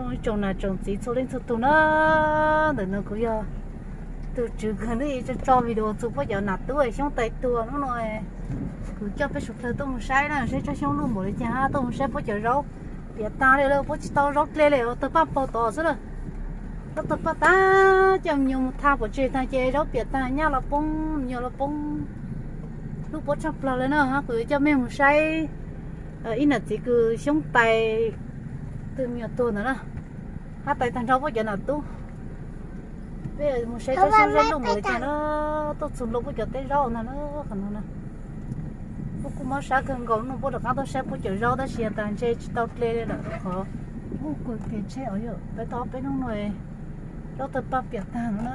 Ib tsoom niam tsoom txiv txhua leej txhua tus na, ntawm no kuv yog tus tswv kawg nws tso tso video txog puab cov nam tub Xyoob Tais tuag hnub no. Kuv coj peb suav dlawg tuaj mus saib na, saib tsob xyoob luj npaum li cas, tuaj mus saib puab cov zaub piam tag li lawm, puab tsis tau zaub dle li, tawg paj paug tod xwb lawm. Zaub tawg paj tag, coj me nyuam mus tha pov tseg tag ces zaub piam tag, nyab los poob, me nyuam los poob, hlub puab tshaj plaws li na. Kuv yuav coj mej mus saib ib niam txiv kws Xyoob Tais tug me nyuam tuag ntawd na, hab tais tag nrho puab cov nam tub. Peb mus saib tsob xyoob luj npaum li cas na, tuaj txug ntua puab cov teb zaub ntag na, qhov no na. Puab kuj mob sab kawg nkaus no, puab rov qab tuaj saib puab cov zaub tab sis tas ntshe tsis tau dle li lawm qhov ub kuv kev tsheb os yom, peb tau ob peb hnub no zaub tawg paj piam tag no na,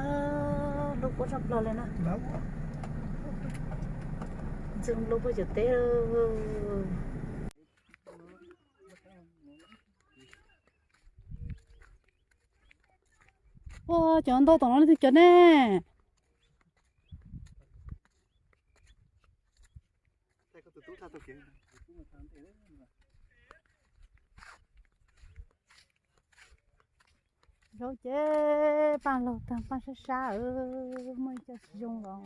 hlub puab tshaj plaws li na. Ntxwg nlub puab cov teb. Ua cov ntau tom no leej twg cov ne? Zaub ces paj laug tag, paj sab sab, muaj ib co tsis zoo los.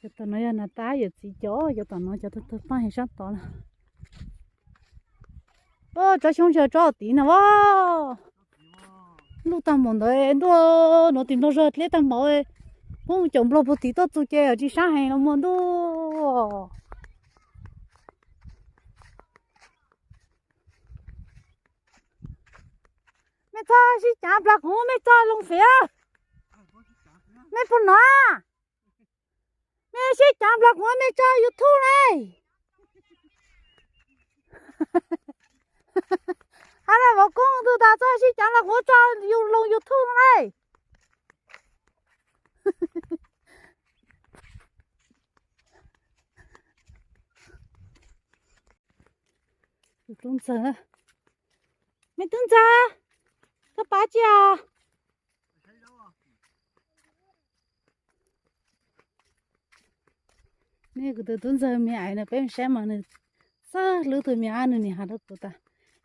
Cov tom no yog nas tab yawm txiv cov, cov tom no cov tawg tawg paj heev sab tod na. Tsob xyoob ntsia tsob tim no as, luj tag npaum ntawd ntuj, nuav tim nplog zog dleb tag npaum, puab mus caum nplog puag tim tuaj txug ces tsis sab heev los muaj ntuj. Mej txhob sib caav nplog kuv, mej txhob loo fem. Mej puas nov? Mej sib caav nplog kuv, mej tso YouTube na. Hab na, vauv koob tug tas txhob sib caav nplog kuv, tso loo YouTube na. Tub ntxawg, mej tub ntxawg, koj pab tsi os? Nej kuv tus tub ntxawg me aiv no peb saib mas nws txawj hlub tus me ab, nws nim has rau kuv tas,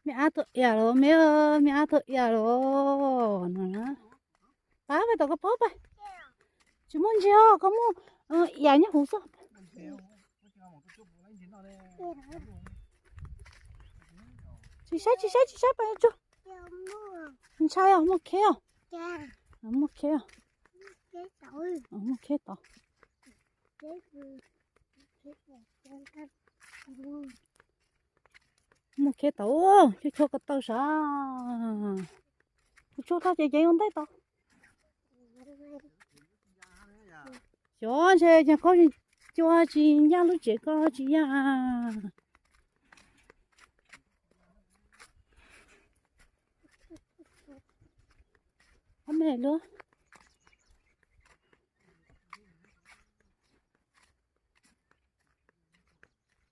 me ab tuaj iam los me, me ab tuaj iam los no. Pab pab tom koj pab pab. Tsis muaj ntsia, koj muaj iam nyob huv xwb. Tsis saib tsis saib tsis saib pab tsuag. Ntshai os, muaj kheb os. Muaj kheb os. Muaj kheb tod. Muaj kheb tod, cuaj cuag ko taw sav. Kuv tsuag tag ces cev yuav ntaij tod. Xyov ntshe yog koj cua tsis ncaj lub tsev koj tsis yaj. Ob me luaj.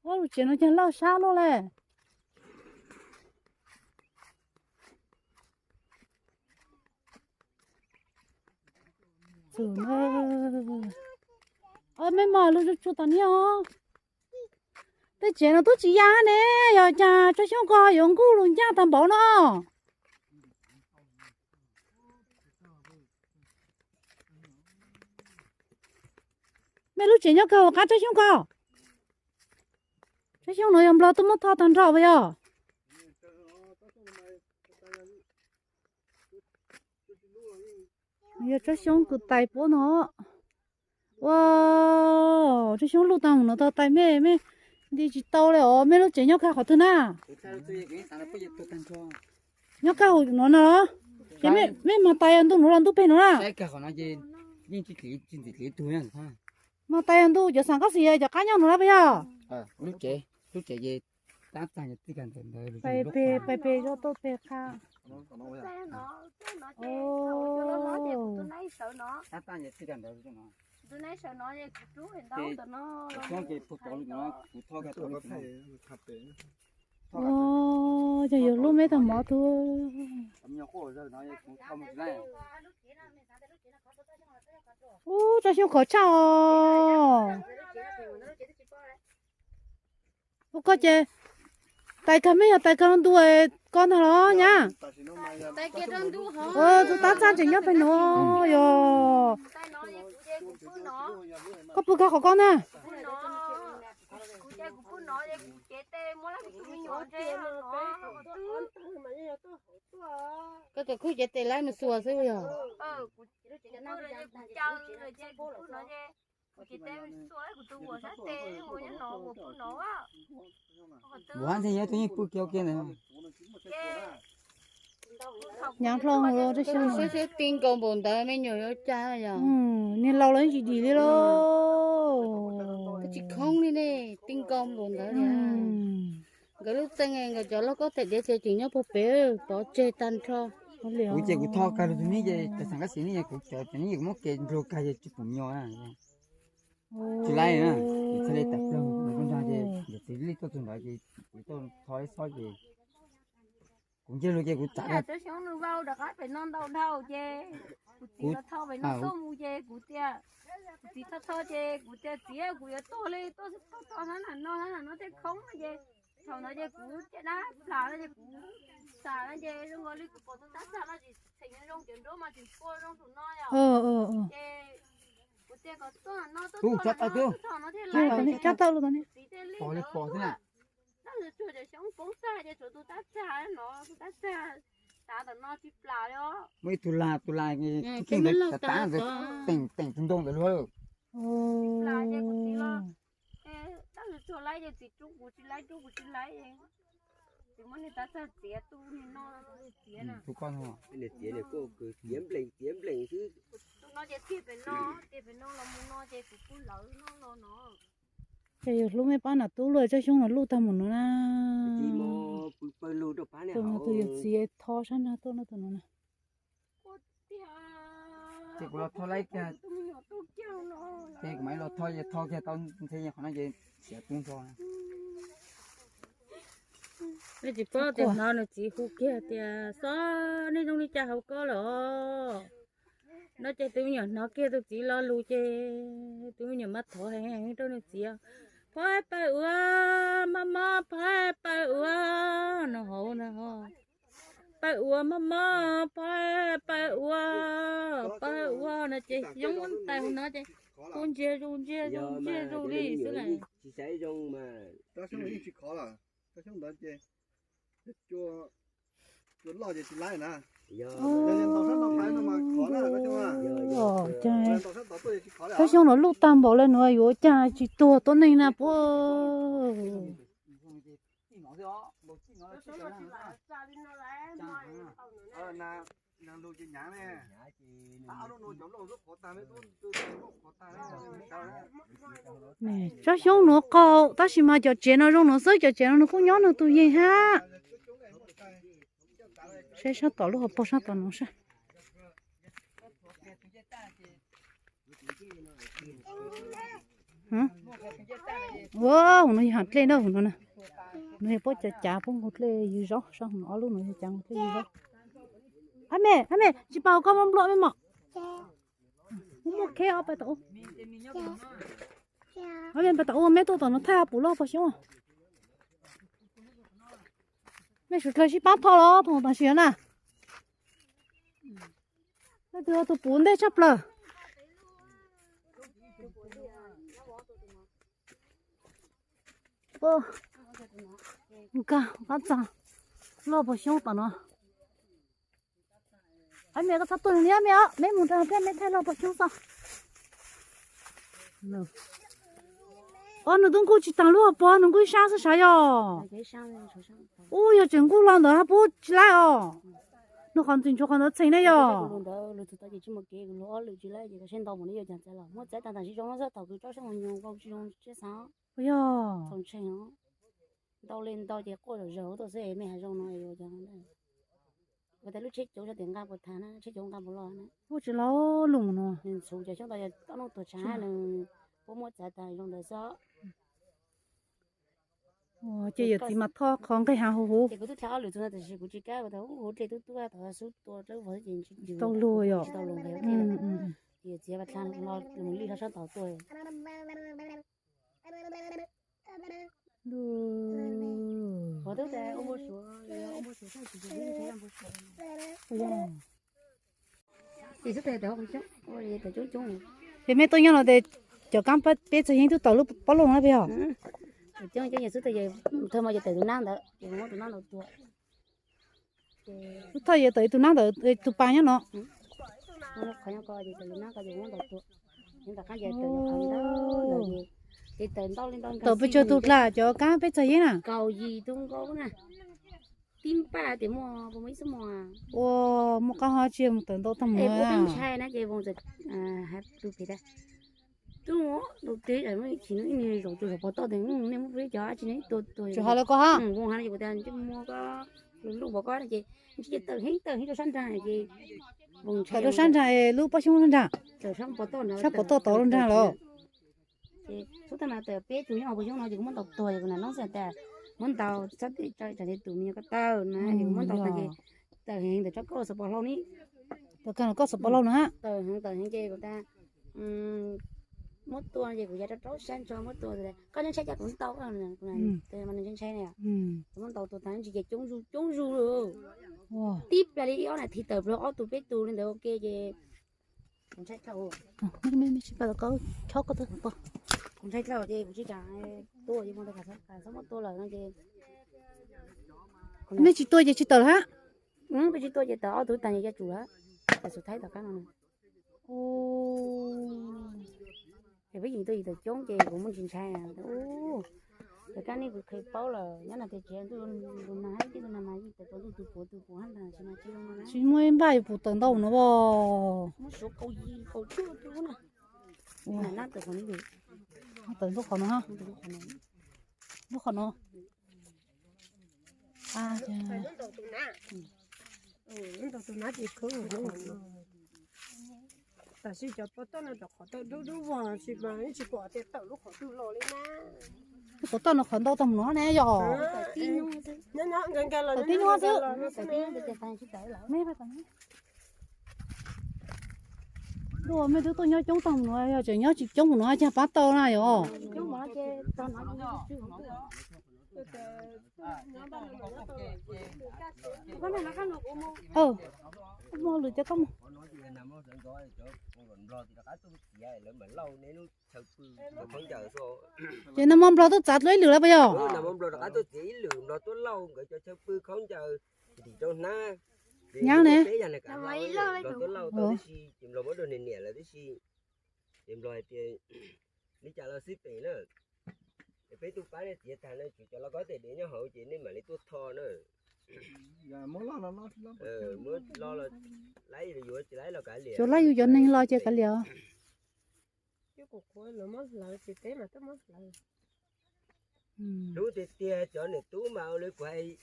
Ob lub tsev no cag loj sab luaj le. Txum na. Mej mos lug tsuag tsuag tom niag os. Tej tsev no tub tsis ya ne, yog cas tsob xyoob ko yuav nkuj lug ncaj tag npaum no. Mej lub tsev nyob kawg hauv qab tsob xyoob ko. Tsob xyoob no yog nplog tuaj muab tho tag nrho puas yog? Yog tsob xyoob kws tais puab no. Ua, tsob xyoob luj tag mus no tau tais mej, mej nti tsis tau li os. Mej lub tsev nyob kawg qhov twg na? Nyob kawg hauv no no. Ces mej mas tais yog ntuj nuav los ntuj peg nuav na? Mas tais yog ntuj cov xaam koj xis cov qab nyob nuav na puas yog? Pais peg, pais peg zog tau peg qha. Yog yus lub meb tag mov tug. Ub, tsob xyoob khov tshaj os. Ub, koj ces Tais kag me yog tais kag ntu koj ntag los nyab? Tus tab txaj tseem nyob pem no yog. Koj pw kag qhov koj ntag. Koj tus khub cev tes laib mus xuas xwb yog. Ua ntxhi nyob tus yeej pw kiag ua kiag ntawd. Hnyav hlo hauv los rau siab siab ti nkaus npaum ntawd me nyuam yuav cas yog. Niag laus los yeej tsis dim li lauj. Twb tsis khoob li ne, ti nkaus npaum ntawd li. Nkawd lub txee nkawd cov lauj kaub them diav txhia ceem nyob puag pem pov tseg tag nrho. Kuv ces kuv tho kag rau tus neb ces tas xeem kab xis neb kuv cov cov neb kuv muab kev nplua kag ces tsis pum nyuag. Tsis laib na, kuv txhaj li tas plaws nws koj nrog ces yawm txiv li tuaj txug ntawd ces kuv tuaj tho ib xob ces kuv ncej lug ces kuv txav. Tsob xyoob nws vau rov qab pem no ntau dhau ces kuv txiv los tho pem no tuaj mus ces kuv tias, kuv txiv tho tho ces kuv tias txiv kuv yuav tuag li, tuaj tho tho hnab nam no hnab nam no thiaj khoob no ces thaum ntawd ces kuv caj dab plam no ces kuv xav no ces zoo nkaus li kuv pom tus tab txaj no tsis txheem nyob zoo cov nruab mas tseem pua zoo saum no yom. Ces kuv tias kom tuaj no tuaj tho no thiaj li txiv thiaj li ntawd tuaj. Tab sis tsuag cov xyoob poob tag ces tshuav tus tab txaj no, tus tab txaj tav tom no tsis plam li os. Muaj ib tug lag, tus lag kheej ntawd tav ntawd teem teem tus ntoo ntawd luag. Tsis plam ces kuv txiv los, tab sis tsuag laib ces txiv rub kuv tsis laib, rub kuv tsis laib. Txiv muab niag tab txaj txiav tu niag no, txiav na. Niag txiav niag koj kws txiav nplees txiav nplees xwb. Tus no ces tiag pem no, tiag pem no los mus no ces kuv kuj lawv no los no. Ces yog hlub mej pab nam tub luaj tsob xyoob no luj tag mus no na. Tus no tus yawm txiv tho sab nrag tuaj no tus no na. Ces kuv los tho laib kiag. Ces kuv mam los tho, tho kiag tau ntxhe qhov no ces xiav tu nrho. Nej tsis paub tias hnov nws txiv hu kiag tias, Xob, nej zoo li cas hauv ko los? No ces tus me nyuam hnov kiag tus txiv lo lus ces tus me nyuam mas thov heev heev rau nws txiv, Phov, pab ua, mob mob, Phov, pab ua, no hauv no. Pab ua, mob mob, Phov, pab ua, pab ua no ces yoob tais hauv no ces hu ntsiag zus ntsiag zus ntsiag zus li xwb lawm. Tsob xyoob no luj tag npaum li no yuav ua cas tsis tuag tuab neeg na puab. Tsob xyoob nuav qaug tab sis mas cov tsev no zoo nuav xwb, cov tsev no nws kuj nyob nws tus yeeg hab. Saib sab tom lub hauv paug sab tom no saib. Ua, hauv no yog dlej na, hauv no na. Hauv no yog puab cav cav puab nkaug dlej ywg zaub, sab hauv no ob lub no yog cav nkaug dlej ywg zaub. Ab me, ab me, tsis paub koj muab nplua me mom. Muab muab kheb ob pais tom ub. Ab me pais tom ub, meb tuaj tom no thaij ob puv loj pog xyoob. Mej suav dlawg sib pab tho los thaum tam sim na. Leej twg tus puv ntej tshaj plaws. Nkag qab txag loj pog xyoob tom no. Ab me koj txhob tuaj li ab me, meb mus nrad thiab meb thaij loj pog xyoob xwb. Ob nws tub nkuj tsis taag lub hauv paug, nws nkuj ib sab xwb sav yog. Ub yog tseem nkuj hlo ntawd hab puab tsis laib os. Nws qhov ntxwg ntsuav qhov ntawd txheem ne yog. Ntawd lug txug tau ces tsis muaj kev, lug ob lwm tsis laib ces seb ntau mus ne yog caag txawv los muab txav taag taag tsis zoo xwb, thaum kws tsob xyoob nyoog nkaus tsis zoo siab xav. Yog txaus ntshee os. Ntau le ntau ces quaj zom zaws tuaj xwb, mej has zoo no yuav caag. Ua tas lub tsheb cauv sab tim nqaj puas tag na, tsheb cauv nqaj puas loj na. Ua tsis laib lug no. Nws ntxhuv cov xyoob ntau, ob hnub tuag tshav nws puab muab txav taag zoo ntawd xwb. Ces yawm txiv mas thoj qhov nqaij hav huv huv. Ces kuv tub dlha ob lwm txug no tab sis kuv tsis kam, kuv tas huv dlej tub tub tod xub tua dlawb vog xwb ces tsis tau lug yom. Tsis tau lug nqaij. Ces yawm txiv vaj dlha los mus lij hlo sab tod tuaj. Ces mej tuaj nyob no tes cov kaab peb txog yeeb tub tawm lub pob lauj na peb os. Thawj yog tawm ib tug nab ntawd, lub thawj yog tawm ib tug nab ntawd, tus pas nyob no. Tawm pes tsawg tus dlawg cov kaab peb txog yeeb na? Ua, muaj qaab ho tsi mus tawm ntau tag mus na. Tsuas hais lawv ko ha. Tawm rau sab nraag es lub pob xyoob sab nraag, sab pov toj tod lub nraag lawm. Ces txhub tag no tawm peb tug nyob hauv paus xyoob no ces kuv muab ntaus tuag ces kuv nam noob xwb tas muab ntaus txhob txawm tsam tus me nyuam ko taw na es kuv muab ntaus tag ces tawm heev ntawm tsob kauj xov pos hlau ni. Tawm kawg los kauj xov pos hlau na. Tawm heev tawm heev ces kuv tas muab tua ces kuv ya rau rau sab nrho muab tua, koj nyob ntshai cas kuv ntaus, kuv ntshai ntshai na. Kuv muab ntaus tua tag ntsis ces coob zuj coob zuj lawm. Tib plag li ib ob nas this tawm plaws ob tug peb tug li ntawd ua ke ces kuv ntshai dhau. Kuv ntshai dhau ces kuv tsis kam tua, txhob muab tua lawm no ces. Nej tsis tua ces tsis tawm lawm hab? Peb tsis tua ces tawm ob tug tag ces ya tsum lawm, tawm xub thaib tom qab no. Es peb yeej tua yim tawm coob ces kuv muaj ntsis ntshai. Tom qab nej kuv qhia paub lawm nyob no tias tsis ntuj tus nag hab tib tus nag mas yeej tawm tau ntuj tus puav tus puav hab ntag tsis mas tsis zoo no na. Tsis muaj ib npaj yuav pum tawm ntau no as. Muab suav kaum yim kaum cuaj tus na. Tawm ntau qhov no, ntau qhov no. Tam sim cov pob toj no rau qhov tawm dub dub vog tsis mas yeej tsis pom tias tawm lub qhov twg los li na. Lub pob toj no qhov ntau tag mus no ne yog. Tib nyuag xwb. Luag mej twb tuaj nyob coob tag mus no, yog tseem nyob tsis coob mus no cas pab tau na yog. Mus lwm cov koj mus. Ces nag hmo nplog tuaj txav dlua ib lwm lawm puas yog? Nag hmo nplog rov qab tuaj txiav ib lwm, nplog tuaj lauj nkawd cov chaw pw khaub ncaws ntim rau hnab. Nyab ne? Nplog tuaj lauj tau tib si ces nplog muab dua niam niam lawm tib si. Ces nplog hais tias li cas los xij pem na, es peb tuaj pab nej txiav tag no tshuav cov lauj kaub tes dev nyob hauv ces nej mam li tuaj tho na. Muab lo los laib yuav tsis laib los kav liam. Tsuas laib yus cov neeg los ces kav liam. Hlub tiag tiag cov niam tub mas ua li kuv hais,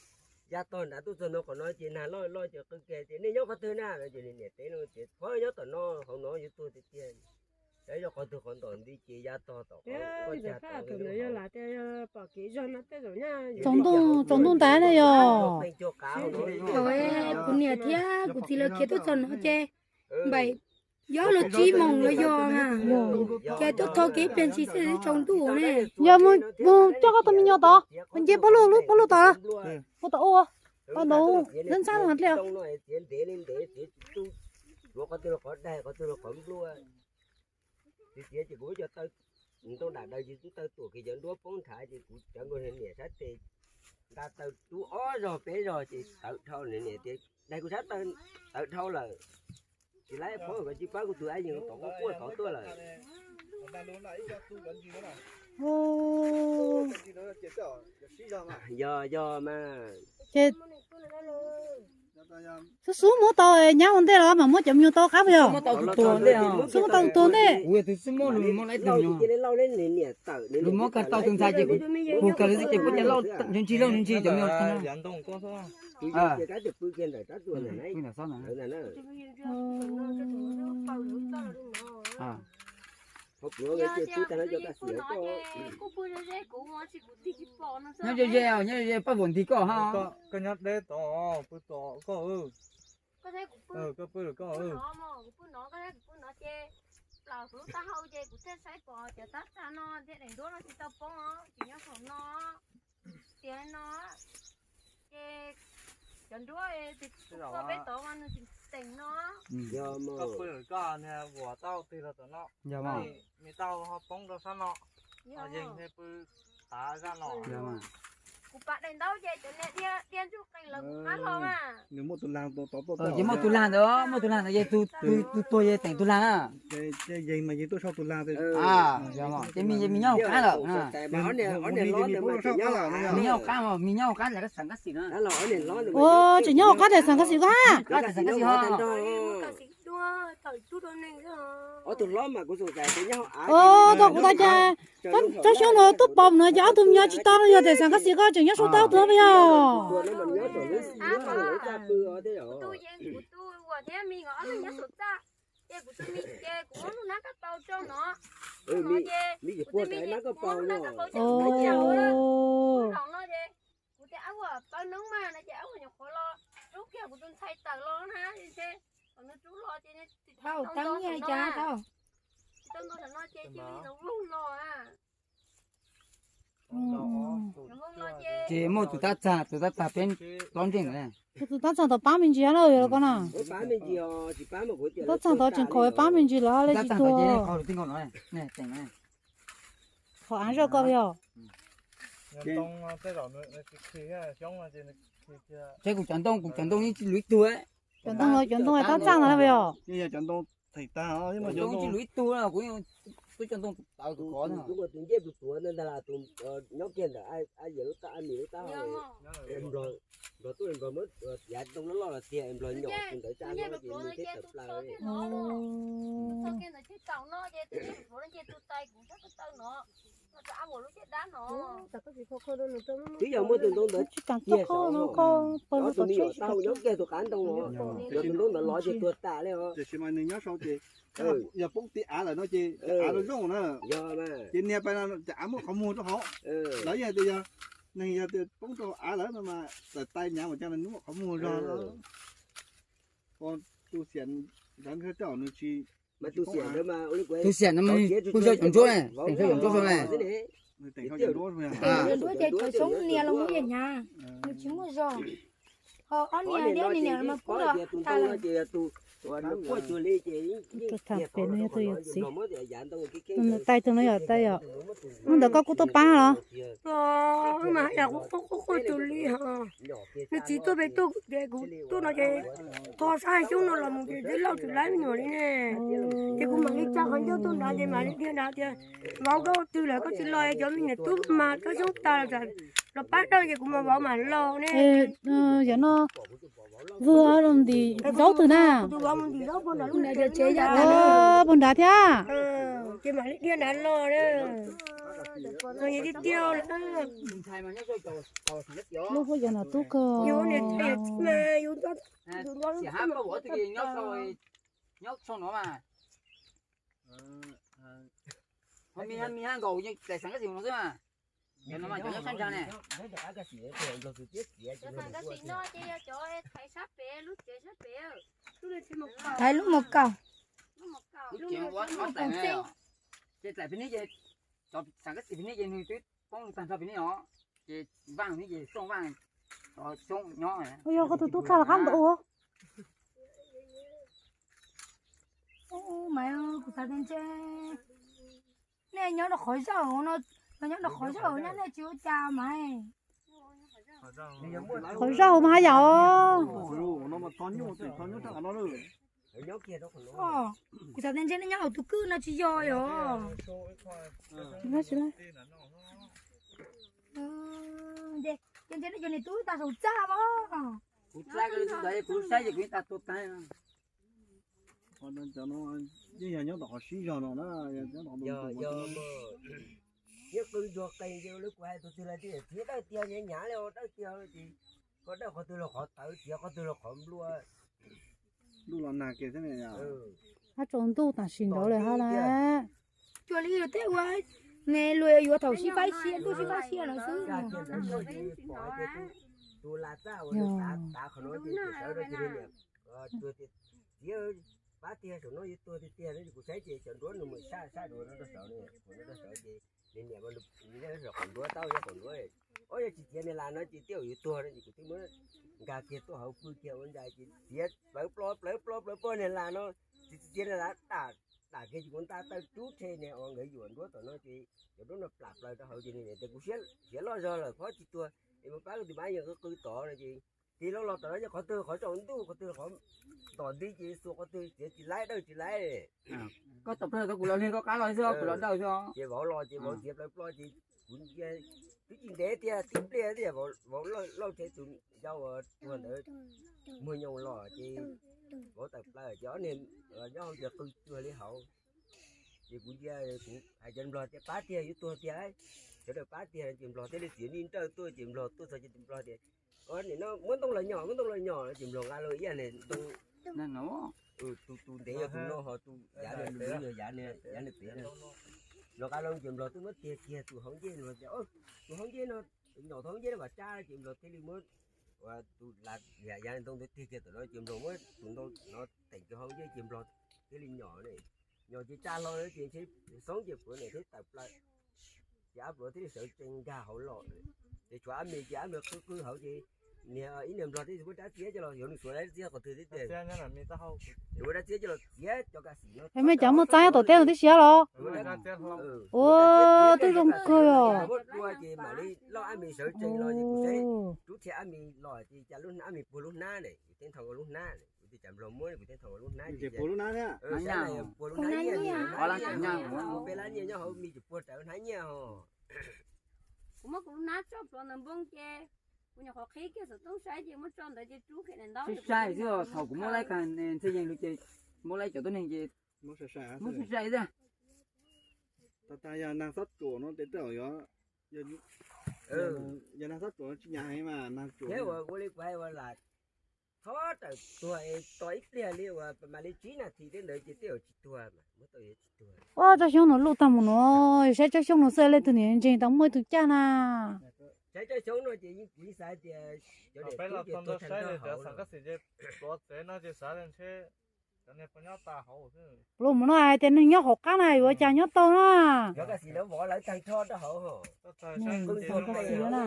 ya tog nrad tuaj txog no qhov no ces nag loj loj ces qw kiag tias nej nyob qhov twg na no ces niam teb no ces phob nyob tom no hauv no yuav tuag tiag tiag. Saib yog qhov twg qhov ntom nti ces ya tog tom qhov. Tsaus ntuj ntag ne yog. Kuv niam thiab kuv txiv lawv khiav tuaj txog no ces npaum yob los tsib moos los yog na, ces tuaj tho kev ib pliag ntsis xwb tsaus ntuj ne. Yog mus coj koj tus me nyuam tod, mus nce pob luj lub pob luj tod, mus tod ua, tod ntawd ntxhab ntxhab no dlej. Qhov twg los qhov daig, qhov twg los qhov nplua. Tiag tiag ces kuv muab cov taw ntoo dam daws ces taw tuam kiag cov nruab poob nrhav ces kuv cov nkauj niam sab tes nta taw rub ob zog peb zog ces tawv dhau niam tias daig kuv sab taw tawv dhau lawm. Tsis laib phob nkawd tsis pab kuv tus ab yees tod quaj quaj tod tuaj lawm. Yog yog mas. Ces xub xub muab tau nyab ua ntej los mas muab cov me nyuam tau qab puas yog? Xub muab tau tus tuag ntej. Tus muab kawg tau tus ntxhais ces kuv kawg lawv xwb ces kuv cov lauj ntsis lauj ntsis cov me nyuam. Nyob ze ze, nyob ze ze paj vom ntig koj ha. Koj nyob deb tod, pw tod koj. Koj pw lawm koj. Kuv pw no, koj kuv pw no ces plaws kuv lub taub hau ces kuv thiaj saib pom cov tab txag no thiab daim nruab no tsis tau poob, tsis nyob saum no, tias no. ces cov nruab tus poj peb tod mas nws tseem teem no. Koj pw koj niag vuas tau tig los tom no, me tau ho poob rau sab no, ho yeeg pw tav zaj no. Kuv pam daim ntaub ces cov niag dhia ntsuj qees lawv kuv qab los mas. Nws muaj tus lag tod tuaj, ces muaj tus lag ntawd, muaj tus lag ntawd ces tus tuag ces teem tus lag na. Ces yeeg mas yeeg tuaj sau tus lag. Ces me, me nyob hauv qab lawm. Me nyob hauv qab, me nyob hauv qab, me nyob hauv qab ntawm xeev Kab Xis na. Tseem nyob hauv qab ntawm xeev Kab Xis ko ha. Tau kuv tas cas, tsob xyoob no tuaj pom no ces ob tug me nyuam tsis tau no yog tias xeev Kab Xis ko tseem nyob sau tau tus no puas yog? Ces kuv tus me ces kuv muab lub nab kab pau rau no, no ces kuv tus me ces kuv muab lub nab kab pau rau no, no ces kuv tias ab uas pawg noob mas no ces ab uas nyuam qhuav los rub kiag kuv tus ntxhais tawm los na, ces kom nws rub los ces tsis tau nto saum no, tsis tau nto saum no ces cia li nws vloog los a. Ces muaj tus tab txag, tus tab txag peb plob ntsej ntawd. Tus tab txag tau pab me ntsis na yog los ko na. Tab txag tau tseem khaum pab me ntsis lawm li tsis tuag. Qhov av zoj ko yog. Ces kuv cov ntoo, kuv cov ntoo yeej tsis luv ib tug. Cov ntoo, cov ntoo tab txag ntawd yog. Yeej yog cov ntoo theem tag, cov ntoo tsis luv ib tug, kuv twb cov ntoo tawv kov. Tus ncej tus tuav ntawd ntag, tus nyob kiag ntawm Yawm lub tab, Ami lub tab, Nplog tuaj, Nplog muab yav ntoo loj loj los tiag, Nplog nyom tus ntawd tsa no ces nws thiaj tawm plaws. Twb yog muaj tus ntoo ntawd tiag saud, tus me nyuam tau nyob kiag tus qab ntoo, yog tus ntoo ntawd los ces tuag tas li os. Tiam sis mas nws nyob saud ces yog poob tim av lawm no ces av zoo na, ces niag pais no ces av muaj qhov muag rau hauv. Lawv yog tias yog neeg yog tias poob rau av lawm no mas tawm tais nyav mas cas nws muaj qhov muag zog. Tus xiam ntawd nws tsis, tus xiam ntawd mas kuj sau cov ntsuab, teem sau cov ntsuab xwb ne. Ntsuab ces cov xyoob nias los muab hnyav, nws tsis muaj zog. Ho ob niag liab niag niam los mas pub los tas lawm. Tus tham pem no yog tus yawm txiv, tus ntawd tais tus no yog tais yom. Hnub ntawd koj kuj tuaj pab los? Mas yog kuv quaj quaj quaj tus li ho, nws txiv tuaj pem tuaj ces kuv tuaj no ces tho sab xyoob no los mus ces twb lauj tsis laib me nyuam li ne. Ces kuv mam li tsa qhov ncauj tuaj nrad ces mam li dhia nrad tias, vauv, koj twg lawm koj tsis los, cov me nyuam tub mas rau xyoob tas los pab dawb ces kuv mas vauv mam los ne. Yog no, vwg ntim zaub twg na? Puag nrad thiab. Ces mam li dhia nrad los. Tiag tiag lawm. Lub huab yog no tub kawg. Nyob tso no mas. Ho me, me nkaus yeej txais xeev Kab Xis no xwb mas. Cov no mas cov nyob sab nrad ne. Xeev Kab Xis no ces yog cov thaiv sab pem, lub tsev sab pem. Thaiv lub mus kaum. Lub tsev ua ob txais ne. Ces txais pem ne ces cov xeev Kab Xis pem ne ces nws twb poob tag nrho pem ne os. Ces vaaj ne ces xyooj vaaj, xyoob nyob. Yog koj tus tub txhaj los qab ntaus ua. Mas kuv xav tias ntshe nej nyob rau qhov zaum no, los nyob rau qhov zaum no nej tsis ua cas mas. Qhov zaum mas haj yam os. Kuv xav tias ntshe nej nyob hauv tus kwj no tsis yog yom. Ces ntshe nej cov niam tub tag saum txaj os. Kuv txaj, kuv saib ces kuv yeej tag tua tag. Cov no yeej yog nyob tom qhov sib zog no na. Nyob qw ntsuag qees ces kuv hais tus twg los tias txiv dawj tiag, nyav nyav li dawj tiag, koj dawj qhov twg los qhov tawv, txiav qhov twg los qhov nplua. Ntuj los nag kiag thiab ne. Hab tsaus ntuj tam sim nraud lawm hab lawm. Cuag li tej ua ne, luag yuav thaum sib faib siab, ntuj sib faib siab lawm xwb. Tus lam txaj uas nws tav qhov no ces sawv rau cia li niam, txiv, pab tiag saum no yuav tuag tiag tiag no, kuv saib ces cov nruab nws mus sab sab dua no rau saud, no rau saud ces nws niam, nws qhov nruab tau, yog qhov nruab Ob, yog tsis txiav niag las no ces tej zaum yuav tuag no ces kuv thiaj muab nkag kiag tuaj hauv pw kiag ua ntsa ces txiav plawv plo plawv plo plawv plo niag las no, txiav txiav niag las dam, dam kiag ces kuv nta taw rub rhe niag uas nkawd yuam nruab tom no ces cov nruab no plam plaws rau hauv ces nws tias kuv siav loj zog lawm phob tsis tuag es mus pab kuv tus mab yeej qw qw tod no ces tig loo los tom no ces qhov twg qhov tsaus ntuj qhov twg qhov ntom nti ces xuas qhov twg txiav tsis laib dawj tsis laib. Koj tawm plaws tau kuv los li koj qab los xwb kuv los dawj xwb. Ces vauv los ces vauv txiav plaws plo ces kuv ntsia twb tsis ntev tiag tib pliag tiag vauv lauj rhe tus yau uas tuag ntawd muag nyoos los ces vauv tawm plaws ces ob niag nyob hauv ces qw cuag li hauv. Ces kuv ntsia kuv hais cov nplog tias pab tiag yuav tuag tiag, sawv daws pab tiag ces nplog thiaj li txiav nij nrawj tuaj ces nplog tuaj txog ces nplog tias nim no muab ntoo los nyom muab ntoo los nyom ces nplog nqa loo ib yam li ntoo. Tus, tus ntev yog tus no ho tus yav nws lus yog yav nws pem no. Nplog nqa loo ces nplog twb muab tiag kiag tus hauv ncej no tias tus hauv ncej no, nyom tus hauv ncej no kom tsab ces nplog thiaj li muab tus yav ntoo ntawd tiag kiag tom no ces nplog muab tus ntoo no teem tus hauv ncej ces nplog thiaj li nyom, nyom ces tsa hlo ces ntshe xoob ces puav niam thiaj tawm plaws. Ces ab pluav thiaj li sawv tsees nkag hauv los. Ces tshuav ab mis ces ab mis qw qw hauv ces niag ib niag nplog thiaj muab rab txiab coj los yuav nws xuas rab txiab qhov twg thiab ces yuav muab rab txiab coj los txiav cov ka xim no. Mej cov muaj txaib tom teb no tib si los? Ua, twb zoo kawg os. Muab dua ces mam li lauj ab mis sawv tsees los ces kuv saib rub rhe ab mis los ces cas lub ab mis puag lub hnab ne, kuv thiaj nthau lub hnab, kuv tias cas nplog muab kuv thiaj nthau lub hnab ces puag lub hnab, puag lub hnab nyiaj, peb lab nyiaj nyob hauv mis ces puag rawv hnab nyiaj ho. Kuv muab kuv lub hnab tso plhuav ntawm npoo ces kuv nyuam qhuav qhib kiag xov tooj saib ces muab tso ntawd ces rub kiag daim ntaub. Saib xwb os, thaum kuv muab laib kag ntxhe yees lug ces muab laib cov tuab neeg ces muab saib xwb. Tas tas yog nag xob tsuam no tes tej zaum yog, yog nag xob tsuam no tsis nyam heev mas nag tsuam. Thiab ua li kuv hais ua lam txhob rawm tuag es tos ib pliag li uas mam li tsib nas this tej ntawd ces tej zaum tsis tuag mas muab tau yuav tsis tuag. Ua tsob xyoob no luj tag mus no, saib tsob xyoob no xwb leej twg niam ntseeg tau muaj ib tug caj na. Saib tsob xyoob no ces yeej kuv yeej xav tias cov niam tub ces tuag tag nrho hauv. Pluav mus no hais tias neeg nyob hauv qab na yuav cas nyob tau na. Cov ka xim lawv vov lawv tag nrho rau hauv. Cov ka xim na.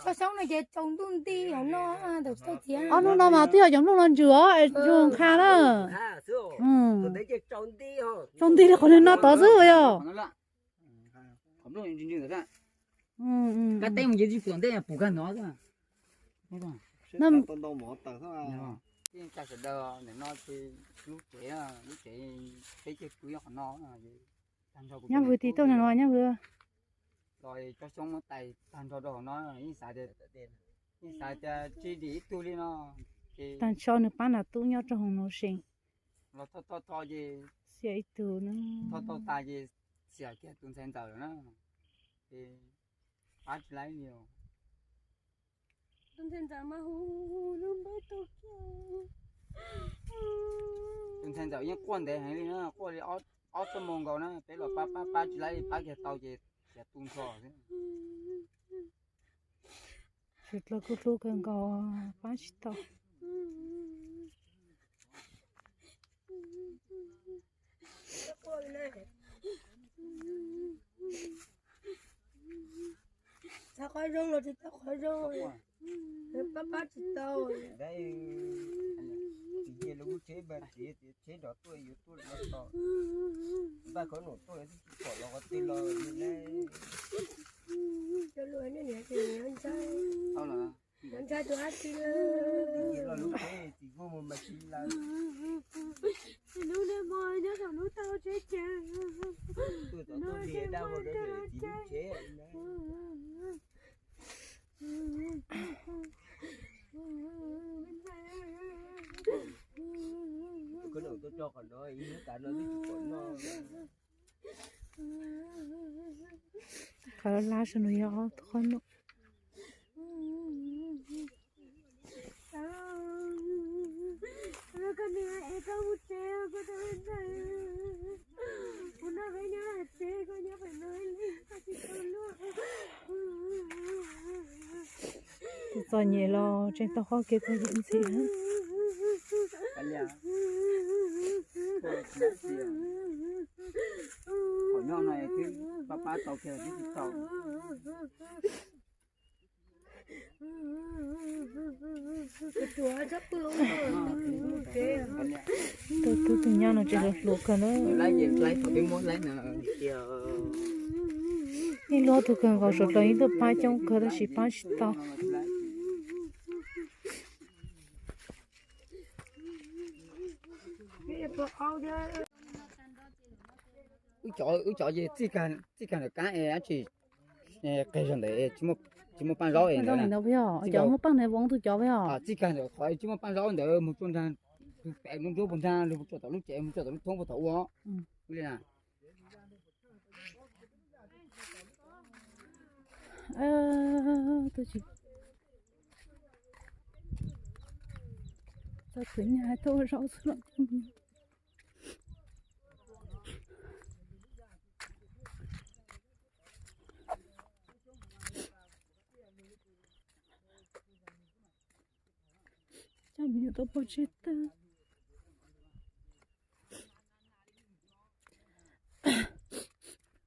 Tsob xyoob no ces tsaus ntuj nti hauv no, tsis tau txiav. Ob hnub no mas twb yog cov nplooj no ntsws os, es ntsws qha na. Tsaus nti li qhov niag no tod xwb yog. Kab teb mus ces tsis pum tom ntej, pum kag no xwb. Tsa sawv daws ntawm no ces lub tsev, lub tsev peb ceg pw nyob qhov no. Nyob hwv tim tuaj no los nyob hwv. Los cov xyoob muab tais tag nrho rau hauv no, yeej xav tias, yeej xav tias tsis dim ib tug li no. Tag nrho nws pab nam tub nyob rau hauv no seem. Los tho tho tho ces xiam ib tug na. Tho tho tas ces xiam kiag tus ntxhais ntxawm lawm na. Ces pab tsis laib li os. Tus ntxhais ntxawm mas hu hu hu lub npe tau kiag. Tus ntxhais ntxawm yeej quaj ntev heev li na, quaj li ob xuab moos nkaus na, peb los pab pab pab tsis laib li, pab kiag tau ces xiam tu nrho xwb. Tsis tau, kuj hlub kawg nkaus, pab tsis tau. Txog qhov zoo los tsis tau qhov zoo, pab pab tsis tau. Tsis cia lub tsheb npaj tsev tias tsheb nrov tuaj yuav tuaj los tod. Npaj khov num tuaj twb tsis pom los qhov twg los li na. Cov lus nej niam ces ntshai, ntshai tus dab tsi. Tsis cia los lub tsheb tsis kuj mus mas tsis lawm. Hnub nej mo nyob saum lub taub tsheb ces tuaj tod tuaj li dab vog rau tsis lub tsheb na. Khov num tuaj tso qhov no ib hnub tas no twb tsis pom noj. Qhov lab saum no yog ob tug qhov num. Tus txom nyem los tseem tau qoj kev txom nyem ntxiv. Qhov nyob no twb pab Pab tau kiag tib tsis tau. Tus tub tus nyab no tseem hluas hluas kawg na. Ib lub tug kawg nkaus suav dlawg ib tug pab coob kawg tab sis pab tsis tau. Wb cov ces txij kag ntawm kab es dab tsi, qeg zog ntawd tsis muaj paj zaub es ntawd, cov muaj paj ntawd vov tus cov txij kag ntawm qhov tsis muaj paj zaub ntawd mus tsuag nraag, tus pem nruab nruab puag nraag, lug tsuag tom lub tsev, mus tsuag tom lub thoob puag tom ua. Txog kwv nyab hais tuaj ua zaub xwb los coj mus. Coj me nyuam tuaj pov tseg tag.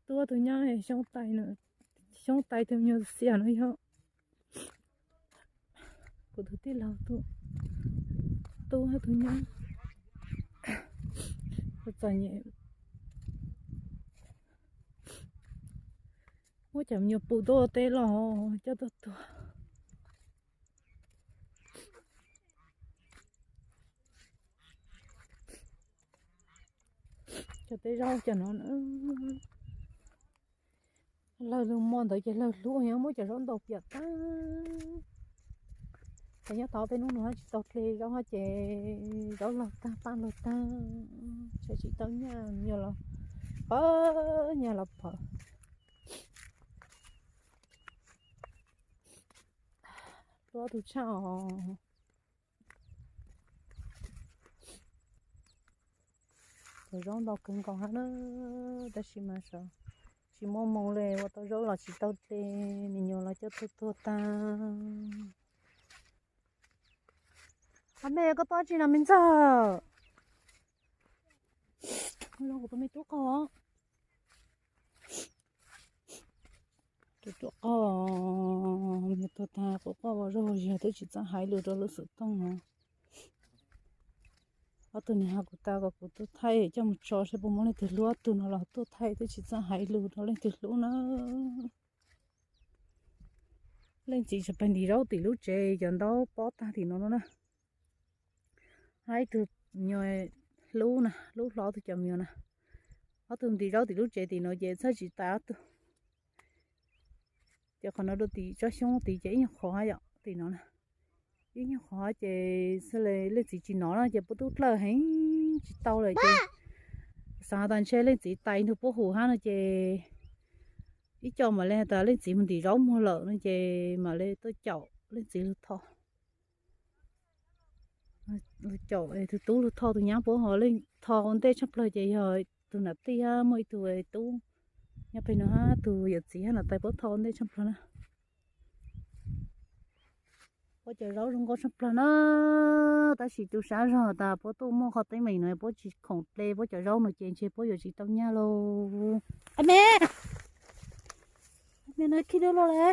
Tub tus nyab xyoob tais, xyoob tais tus me nyuam xiam no yog kuv tus tij laug tub, tub tus nyab txom nyem, muab cov me nyuam pum tuaj ua teb los coj tuaj tuag. Cov teb zaub cov no, lawv lug muaj ntawd ces lawv hlub, nyob muab cov zaub ntau piam tag. Ces nyob tau peb hnub no tsis tau dle zaub hab ces zaub laug tag paj laug tag, tsis tau nyaj, nyuam los pawg, nyaj los pawg. Hluas tus tshaj os. Cov zaub ntau kawg nkaus hab na, tab sis mas tsis muaj moos le, ua tau zaub los tsis tau dle, me nyuam los coj tuag tuag tag. Ab me, koj tuaj tsi no me ntxawg? Kuv tus me tub qaug. Tus tub qaug, me tuag tag, quv quaj ua zaug zig twb tsis txawj hais lus rau lub xov tooj no. Ob tug niag has kuv tas kom kuv tuaj thaij coj mus tso saib puas muaj leej twg hlub ob tug no los tuaj thaij twb tsis txawj hais lus rau leej twg hlub na. Leej txiv tseem pais ntim zaub tim lub tsev, cov ntaub pob tag tim no no na. Hab ib tug nyuam hlub na, hlub hlo ob tug cov me nyuam na. Ob tug ntim zaub tim lub tsev tim no ces txhawj tsis tas ob tug. Ces qhov no rau tim tsob xyoob tid ces ib nyuag qhov hab yom, tim no na. Ib nyuag qhov ces xwb le leej txiv tsis nov no ces puab tub dlawj heev tsis tau lawm ces xav tas ntshe leej txiv tais ntug puab hum hab no ces ib co mam le has tas leej txiv mus ntim zaub muag lawm no ces mam le tuaj caum leej txiv lug tho. Lug caum tus tub lug tho tus nyab puab ho leej tho ua ntej tshaj plawg ces yog tus nam tij hab muaj ib tug tub nyob pem no hab tus yawm txiv hab nam tais puab tho ua ntej tshaj plawg na. Puab cov zaub zoo nkauj tshaj plawg na, tab sis tu sab zog tas puab tuaj muaj qhov teeb meem no puab tsis khoom dle puab cov zaub no ces ntshe puab yuav tsis tau nyaj lauj. Ab me, ab me no khib dub lug le.